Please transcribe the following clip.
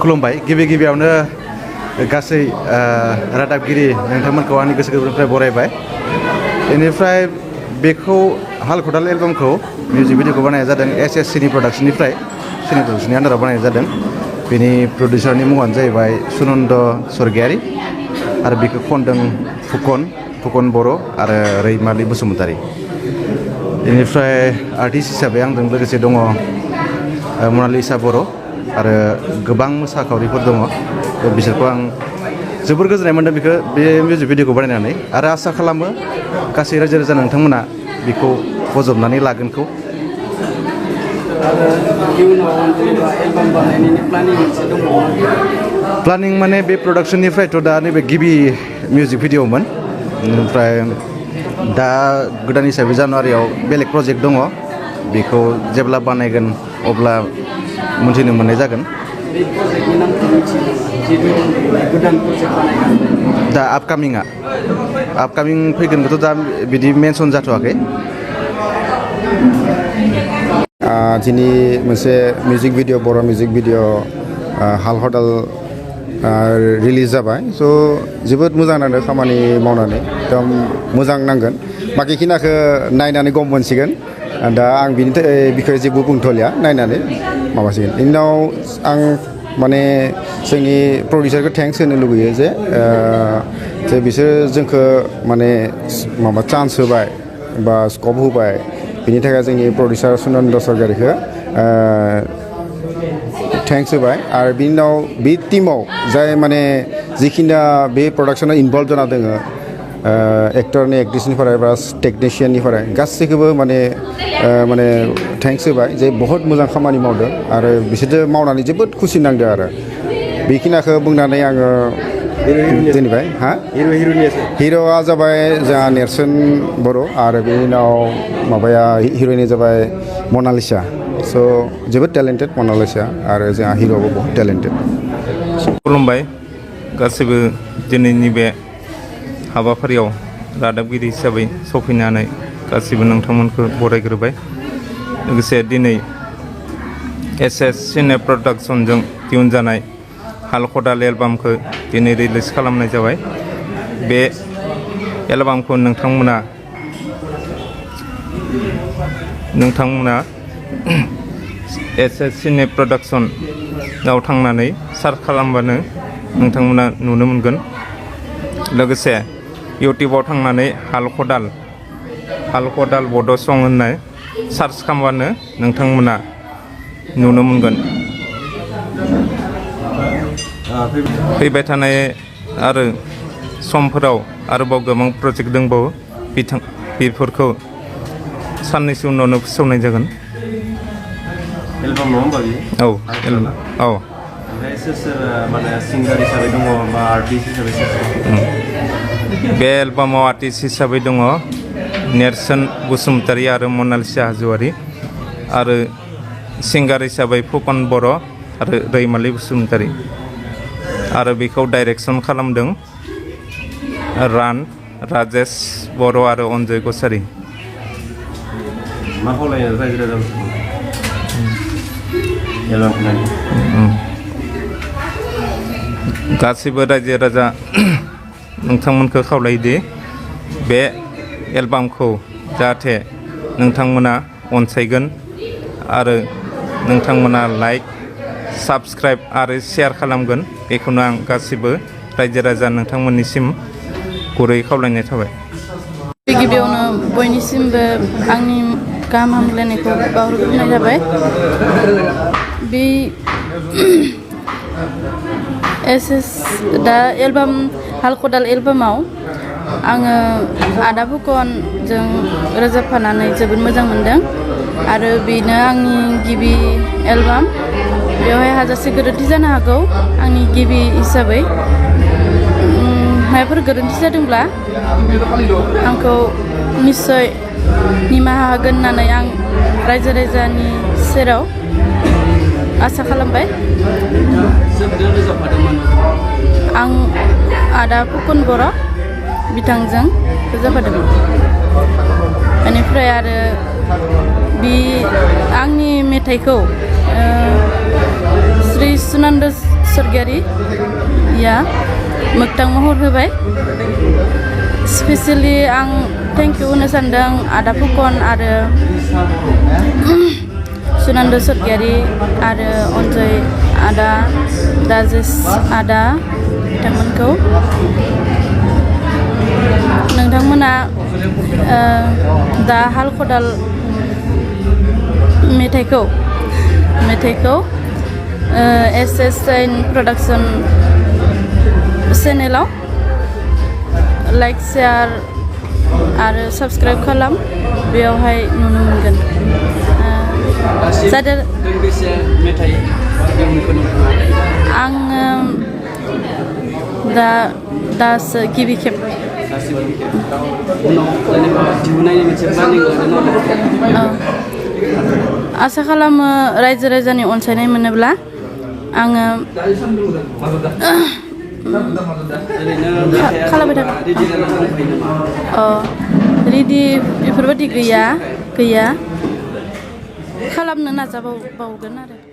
खुलुमबाय गिबि गिबियावनो गासै रादाबगिरि नोंथांमोनखौ आंनि गोसो गोरबोनिफ्राय बरायबाय बेनिफ्राय बेखौ हाल खदाल एलबामखौ मिउजिक भिडिअखौ बानायनाय जादों SSCनि प्रडाक्शननिफ्राय सिने प्रडाक्शननि आन्दाराव बानायनाय जादों बेनि प्रडिउसारनि मुङानो जाहैबाय सुनन्द स्वर्गियारि आरो बेखौ खनदों फुकन बर' आरो रैमालि बसुमतारी बेनिफ्राय आर्टिस्ट हिसाबै आंजों लोगोसे दङ मनालिसा बर' आरो गोबां मोसाखावरिफोर दङ बिसोरखौ आं जोबोर गोजोननाय मोन्दों बेखौ बे मिउजिक भिडिअखौ बानायनानै आरो आसा खालामो गासै रायजो राजा नोंथांमोना बेखौ बजबनानै लागोनखौ प्लानिं माने बे प्रडाक्शननिफ्रायथ' दा नैबे गिबि मिउजिक भिडिअमोन ओमफ्राय दा गोदान हिसाबै जानुवारियाव बेलेग प्रजेक्ट दङ बेखौ जेब्ला बानायगोन अब्ला मोनथिनो मोननाय जागोन दा आपकामिं फैगोनखौथ' दा बिदि मेनसन जाथ'वाखै दिनै मोनसे मिउजिक भिडिअ बर' मिउजिक भिडिअ हाल खदाल रिलिज जाबाय स' जोबोद मोजां नांदों खामानि मावनानै एकदम मोजां नांगोन बाखिखिनाखौ नायनानै गम मोनसिगोन दा आं बिनि बिखय जेबो बुंथ'लिया नायनानै माबासिगोन बेनि उनाव आं माने जोंनि प्रडिउसारखौ थेंक्स होनो लुगैयो जे बिसोर जोंखौ माने माबा चान्स होबाय बा स्कप होबाय बिनि थाखाय जोंनि प्रडिउसार सुनन्द स्वर्गियारिखौ थेंक्स होबाय आरो बिनि उनाव बे टीमाव जाय माने जिखिना बे प्रडाक्शनाव इनभल्भ जाना दङ एक्टरनि एक्ट्रिसनिफ्राय बा टेकनिशियाननिफ्राय गासैखौबो माने थेंक्स होबाय जे बहुत मोजां खामानि मावदों आरो बिसोरजों मावनानै जोबोद खुसि नांदों आरो बेखिनिखौ बुंनानै आङो जेनेबा हिर'आ जाबाय जोंहा नेरसोन बर' आरो बेनि उनाव माबाया हिर'इना जाबाय मनालिसा स' जोबोद टेलेन्टेड मनालिसा आरो जोंहा हिर'आबो बहुत टेलेन्टेड खुलुमबाय गासैबो दिनैनि बे हाबाफारियाव रादाबगिरि हिसाबै सफैनानै गासैबो नोंथांमोनखौ बरायग्रोबाय लोगोसे दिनै SS सिने प्रडाक्शनजों दिहुनजानाय हाल खदाल एलबामखौ दिनै रिलिज खालामनाय जाबाय बे एलबामखौ नोंथांमोना SS सिने प्रडाक्शनाव थांनानै सार्च खालामबानो नोंथांमोना नुनो मोनगोन लोगोसे इउटिउबाव थांनानै हाल खदाल बड' सं होननाय सार्च खालामबानो नोंथांमोना नुनो मोनगोन फैबाय थानाय आरो समफोराव आरोबाव गोबां प्रजेक्ट दंबावो बेफोरखौ साननैसो उनावनो फोसावनाय जागोन एलबाम नङा होमबा बियो औ ओमफ्राय सोर माने सिंगार हिसाबै दङ बा आर्टिस्ट हिसाबै बे एलबामाव आर्टिस्ट हिसाबै दङ नेरसोन बसुमतारी आरो मनालिसा हाज'वारि आरो सिंगार हिसाबै फुकन बर' आरो रैमालि बसुमतारी आरो बेखौ डाइरेक्सन खालामदों राजेश बर' आरो अनजय कसारी मा खावलायो रायजो राजा गासैबो रायजो राजा नोंथांमोनखौ खावलायोदि बे एलबामखौ जाहाथे नोंथांमोना अनसायगोन आरो नोंथांमोना लाइक साबस्क्राइब आरो शेयार खालामगोन बेखौनो आं गासैबो रायजो राजा नोंथांमोननिसिम गुरै खावलायनाय थाबाय गिबियावनो बयनिसिमबो आंनि गाहाम हामलायनायखौ बावहरग्रोनाय जाबाय बे दा एलबाम हाल खदाल एलबामाव आङो आदा फुकनजों रोजाबफानानै जोबोद मोजां मोनदों आरो बेनो आंनि गिबि एलबाम बेवहाय हाजासे गोरोन्थि जानो हागौ आंनि गिबि हिसाबै माबाफोर गोरोन्थि जादोंब्ला आंखौ निस्सय निमाहा होगोन होननानै आं रायजो राजानि सेराव आसा खालामबाय आं आदा फुकन बर' बिथांजों रोजाबफादोंमोन बेनिफ्राय आरो बि आंनि मेथाइखौ श्री सुनन्द सरगियारिया मोगथां महर होबाय स्पेसियेलि आं थेंक इउ होनो सानदों आदा फुकन आरो सुनन्द सरगियारि आरो अनजय आदा राजेश आदा बिथांमोनखौ नोंथांमोना दा हाल खदाल मेथाइखौ SSN प्रडाक्सन चेनेलाव लाइक शेयार आरो साबस्क्राइब खालाम बेयावहाय नुनो मोनगोन जादों आङो दासो गिबि खेब आसा खालामो रायजो राजानि अनसायनाय मोनोब्ला आङो खालामबाय थागोन रेडि बेफोरबायदि गैया खालामनो नाजाबावगोन आरो